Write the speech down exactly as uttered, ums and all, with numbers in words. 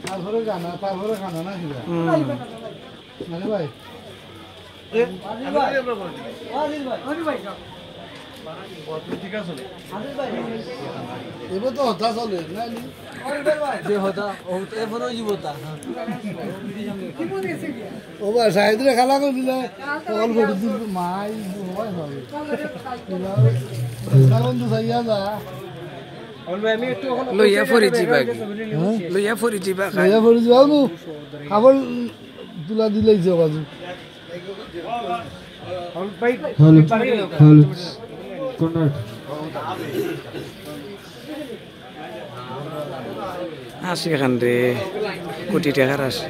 তারপরে গানা, তারপরে গানা না কিবা? হুম। আরে ভাই। এবার তো হতা চলে, না নি? যে হতা, ও তো এরপরে ওই জীবতা। ও ভাই, সাইদরে খালা করে দিলে, কল করে দিল, মাই, ও ভাই, ভাই। বন্ধু সাইয়া যা। লইয়া ফরি যিবা কি? হ্যাঁ? লইয়া ফরি যিবা খাই। লইয়া ফরি যিবা, ও খাবার তুলা দিলেই যে বাজু। হ্যালো, হ্যালো, কোন? আসি এখান রে, কোটি টাকার আসি।